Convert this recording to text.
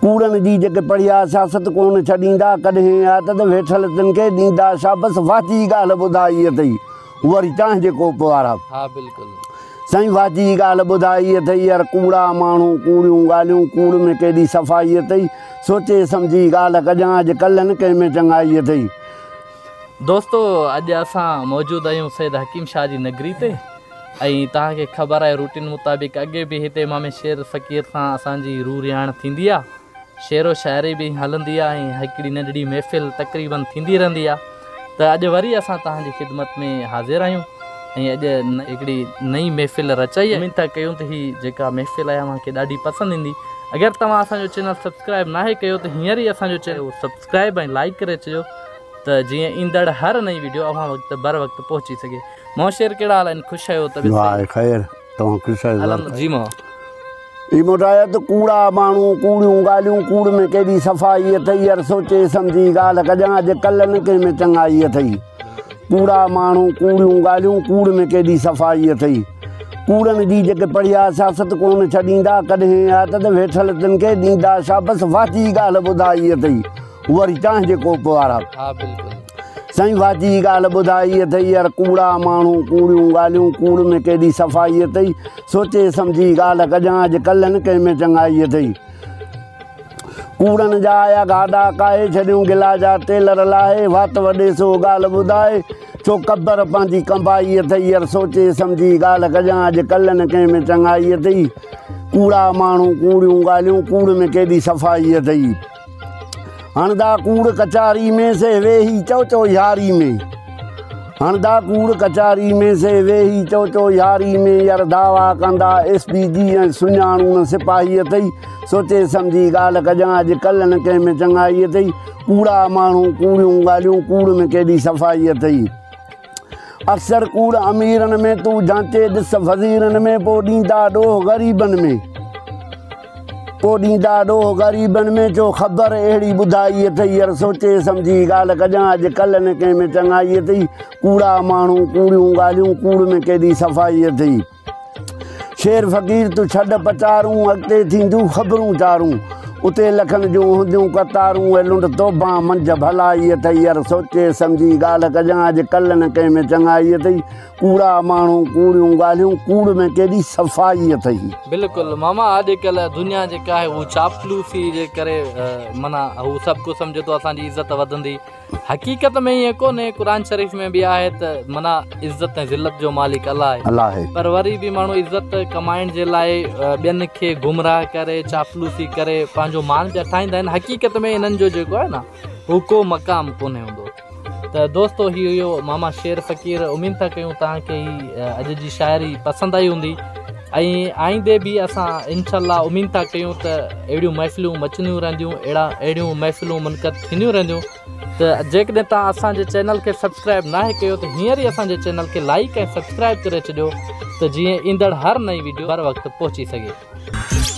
ڪوڙن جي جيڪي پڙهيا سياست ڪونه ڇڏيندا ڪڏهن عادت ويٺل تن کي ڏيندا شابس واهه جي ڳالهه ٻڌائي اٿئي وري چانهه جي ڪوپ وارا. ها بلڪل. سائين واهه جي ڳالهه ٻڌائي اٿئي يار ڪوڙا ماڻهو ڪوڙيون ڳالهيون ڪوڙ ۾ ڪيڏي صفائي اٿئي سوچي سمجهي ڳالهه ڪجان اڄ ڪلهه نه ڪنهن ۾ چڱائي اٿئي. دوستو اڄ اسان موجود آهيون سيد حڪيم شاهه جي نگري تي ۽ توهان کي خبر آهي روٽين مطابق اڳي به هتي مامي شير فقير سان اسان جي روح رهاڻ ٿيندي آهي شعر و شاعري به هلندي آهي ۽ هڪڙي ننڍڙي محفل تقريبن ٿيندي رهندي آهي ته اڄ وري اسان توهان جي خدمت ۾ حاضر آهيون ۽ اڄ هڪڙي نئين محفل رچائي آهي اميد ٿا ڪيون ته هي جيڪا محفل آهي اوهان کي ڏاڍي پسند ايندي اگر توهان اسان جو چينل سبسڪرائب ناهي ڪيو ته هينئر ئي اسان جو چينل سبسڪرائب ۽ لائيڪ ڪري ڇڏيو ته جيئن ايندڙ هر نئين وڊيو اوهان وقت بر وقت پهچي سگهي. مون شير ڪهڙا حال آهن خوش آهيو طبيعت صحيح. واهه خير توهان خوش آهيو الحمد جي مون. هي موٽايا ته ڪوڙا ماڻهو ڪوڙيون ڳالهيون ڪوڙ ۾ ڪيڏي صفائي اٿئي ير سوچي سمجهي ڳالهه ڪجان اڄ ڪلهه نه ڪنهن ۾ چڱائي اٿئي ڪوڙا ماڻهو ڪوڙيون ڳالهيون ڪوڙ ۾ ڪيڏي صفائي اٿئي ڪوڙن جي جيڪي پڙهيا سياست ڪونه ڇڏيندا ڪڏهن عادت ويٺل تن کي ڏيندا شابس واهه جي ڳالهه ٻڌائي اٿئي وري چانهه جي ڪوپ وارا. ها بلڪل. سائين واهه جي ڳالهه ٻڌائي اٿئي يار ڪوڙا ماڻهو ڪوڙيون ڳالهيون ڪوڙ ۾ ڪيڏي صفائي اٿئي سوچي سمجهي ڳالهه ڪجان اڄ ڪلهه نه ڪنهن ۾ چڱائي اٿئي ڪوڙن جا آيا گاڏا ڪاهي ڇڏيون گلا جا ٽيلر لاهي وات وڏي سو ڳالهه ٻڌائي ڇو قبر پنهنجي ڪنبائي اٿئي يار سوچي سمجهي ڳالهه ڪجان اڄ ڪلهه نه ڪنهن ۾ چڱائي اٿئي ڪوڙا ماڻهو ڪوڙيون ڳالهيون ڪوڙ ۾ ڪيڏي صفائي اٿئي. هڻندا ڪوڙ ڪچهري ۾ سي ويهي چئو چئو ياري ۾. هڻندا ڪوڙ ڪچهري ۾ سي ويهي چئو چئو ياري ۾. يار دعويٰ ڪندا ايس پي جي ۽ سڃاڻون نه سپاهي اٿئي. سوچي سمجهي ڳالهه ڪجان اڄ ڪلهه نه ڪنهن ۾ چڱائي اٿئي. ڪوڙا ماڻهو ڪوڙيون ڳالهيون ڪوڙ ۾ ڪيڏي صفائي اٿئي. اڪثر ڪوڙ اميرن ۾ تون جانچي ڏس وزيرن ۾ پو ڏيندا ڏوهه غريبن ۾. پو ڏيندا ڏوهه غريبن ۾ ڇو خبر اهڙي ٻڌائي اٿئي ير سوچي سمجهي ڳالهه ڪجان اڄ ڪلهه نه ڪنهن ۾ چڱائي اٿئي ڪوڙا ماڻهو ڪوڙيون ڳالهيون ڪوڙ ۾ ڪيڏي صفائي اٿئي شير فقير تون ڇڏ پچارون اڳتي ٿينديون خبرون چارون اتي لکن جون هونديون قطارون اي لنڊ توبان منجهه ڀلائي اٿئي ير سوچي سمجهي ڳالهه ڪجان اڄ ڪلهه نه ڪنهن ۾ چڱائي اٿئي ڪوڙا ماڻهو ڪوڙيون ڳالهيون ڪوڙ ۾ ڪيڏي صفائي اٿئي. بلڪل ماما اڄ ڪلهه دنيا جيڪا آهي هو چاپلوسي جي ڪري معنيٰ هو سڀ ڪو سمجهي ٿو اسان جي عزت وڌندي حقيقت ۾ ائين ڪونهي قرآن شريف ۾ به آهي ته معنيٰ عزت ۽ ذلت جو مالڪ الله آهي الله آهي پر وري به ماڻهو عزت ڪمائڻ جي لاء ٻين کي گمراهه ڪري چاپلوسي ڪري پنهنجو مان پيا ٺاهيندا آهن حقيقت ۾ انهن جو جيڪو آهي نه هو ڪو مقام ڪونهي هوندو ته دوستو هي هيو ماما شير فقير اميد ٿا ڪيون توهان کي هي اڄ جي شاعري پسند آئي هوندي ۽ آئيندي به اسان انشاء الله اميد ٿا ڪيون ته اهڙيون محفلون مچنديون رهنديون اهڙا اهڙيون محفلون منعقد ٿينديون رهنديون ته جيڪڏهن توهان اسان جي چينل کي سبسڪرائب ناهي ڪيو ته هينئر ئي اسان جي چينل کي لائڪ ۽ سبسڪرائب ڪري ڇڏيو ته جيئن ايندڙ هر نئين ويڊيو بر وقت پهچي سگهي.